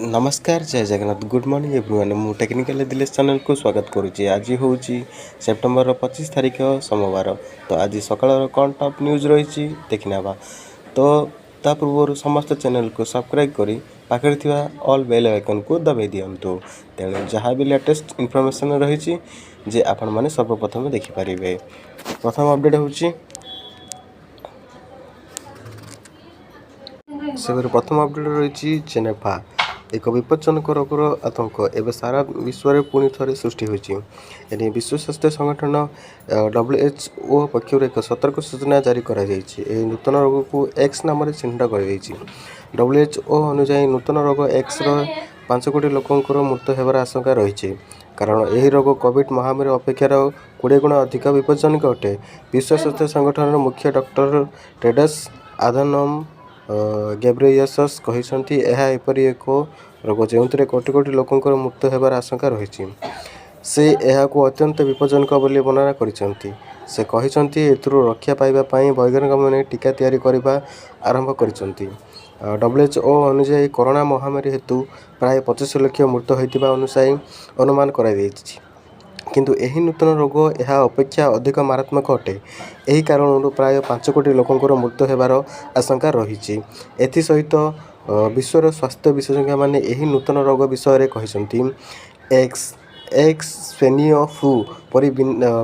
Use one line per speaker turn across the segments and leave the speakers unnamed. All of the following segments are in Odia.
ନମସ୍କାର, ଜୟ ଜଗନ୍ନାଥ। Good morning everyone. ମୁଁ ଟେକ୍ନିକାଲ ଦିଲେଶ ଚ୍ୟାନେଲକୁ ସ୍ୱାଗତ କରୁଛି। ଆଜି ହେଉଛି ସେପ୍ଟେମ୍ବରର 25 ତାରିଖ, ସୋମବାର। ତ ଆଜି ସକାଳର କ'ଣ ଟପ୍ ନ୍ୟୁଜ୍ ରହିଛି, ଦେଖିନେବା। ତ ତା ପୂର୍ବରୁ ସମସ୍ତ ଚ୍ୟାନେଲକୁ ସବସ୍କ୍ରାଇବ୍ କରି ପାଖରେ ଥିବା ଅଲ୍ ବେଲ୍ ଆଇକନ୍କୁ ଦବାଇ ଦିଅନ୍ତୁ। ତେଣୁ ଯାହା ବି ଲାଟେଷ୍ଟ ଇନଫର୍ମେସନ୍ ରହିଛି ଯେ ଆପଣମାନେ ସର୍ବପ୍ରଥମେ ଦେଖିପାରିବେ। ପ୍ରଥମ ଅପଡ଼େଟ୍ ହେଉଛି, ସେପରି ପ୍ରଥମ ଅପଡ଼େଟ୍ ରହିଛି, ଜେନେଭା। ଏକ ବିପଜ୍ଜନକ ରୋଗର ଆତଙ୍କ ଏବେ ସାରା ବିଶ୍ୱରେ ପୁଣି ଥରେ ସୃଷ୍ଟି ହୋଇଛି। ଏନେଇ ବିଶ୍ୱ ସ୍ୱାସ୍ଥ୍ୟ ସଂଗଠନ WHO ପକ୍ଷରୁ ଏକ ସତର୍କ ସୂଚନା ଜାରି କରାଯାଇଛି। ଏହି ନୂତନ ରୋଗକୁ ଏକ୍ସ ନାମରେ ଚିହ୍ନଟ କରାଯାଇଛି। WHO ଅନୁଯାୟୀ, ନୂତନ ରୋଗ ଏକ୍ସର 5 କୋଟି ଲୋକଙ୍କର ମୃତ୍ୟୁ ହେବାର ଆଶଙ୍କା ରହିଛି। କାରଣ ଏହି ରୋଗ କୋଭିଡ ମହାମାରୀ ଅପେକ୍ଷାର 20 ଗୁଣ ଅଧିକ ବିପଜ୍ଜନକ ଅଟେ। ବିଶ୍ୱ ସ୍ୱାସ୍ଥ୍ୟ ସଂଗଠନର ମୁଖ୍ୟ ଡକ୍ଟର ଟେଡ୍ରସ୍ ଆଧାନୋମ ଗେବ୍ରେୟେସସ୍ କହିଛନ୍ତି, ଏହା ଏପରି ଏକ ରୋଗ ଯେଉଁଥିରେ କୋଟି କୋଟି ଲୋକଙ୍କର ମୃତ୍ୟୁ ହେବାର ଆଶଙ୍କା ରହିଛି। ସେ ଏହାକୁ ଅତ୍ୟନ୍ତ ବିପଜ୍ଜନକ ବୋଲି ବର୍ଣ୍ଣନା କରିଛନ୍ତି। ସେ କହିଛନ୍ତି, ଏଥିରୁ ରକ୍ଷା ପାଇବା ପାଇଁ ବୈଜ୍ଞାନିକମାନେ ଟିକା ତିଆରି କରିବା ଆରମ୍ଭ କରିଛନ୍ତି। WHO ଅନୁଯାୟୀ, କରୋନା ମହାମାରୀ ହେତୁ ପ୍ରାୟ 25 ଲକ୍ଷ ମୃତ୍ୟୁ ହୋଇଥିବା ଅନୁମାନ କରାଯାଇଛି। କିନ୍ତୁ ଏହି ନୂତନ ରୋଗ ଏହା ଅପେକ୍ଷା ଅଧିକ ମାରାତ୍ମକ ଅଟେ। ଏହି କାରଣରୁ ପ୍ରାୟ 5 କୋଟି ଲୋକଙ୍କର ମୃତ୍ୟୁ ହେବାର ଆଶଙ୍କା ରହିଛି। ଏଥିସହିତ ବିଶ୍ୱର ସ୍ୱାସ୍ଥ୍ୟ ବିଶେଷଜ୍ଞମାନେ ଏହି ନୂତନ ରୋଗ ବିଷୟରେ କହିଛନ୍ତି, ଏକ୍ସ ସ୍ପେନୀୟ ଫ୍ଲୁ ପରି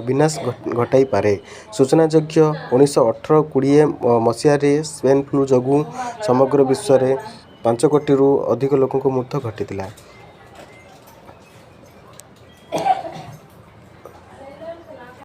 ବିନାଶ ଘଟାଇପାରେ। ସୂଚନାଯୋଗ୍ୟ, 1918-20 ମସିହାରେ ସ୍ୱେନ୍ ଫ୍ଲୁ ଯୋଗୁଁ ସମଗ୍ର ବିଶ୍ୱରେ 5 କୋଟିରୁ ଅଧିକ ଲୋକଙ୍କ ମୃତ୍ୟୁ ଘଟିଥିଲା।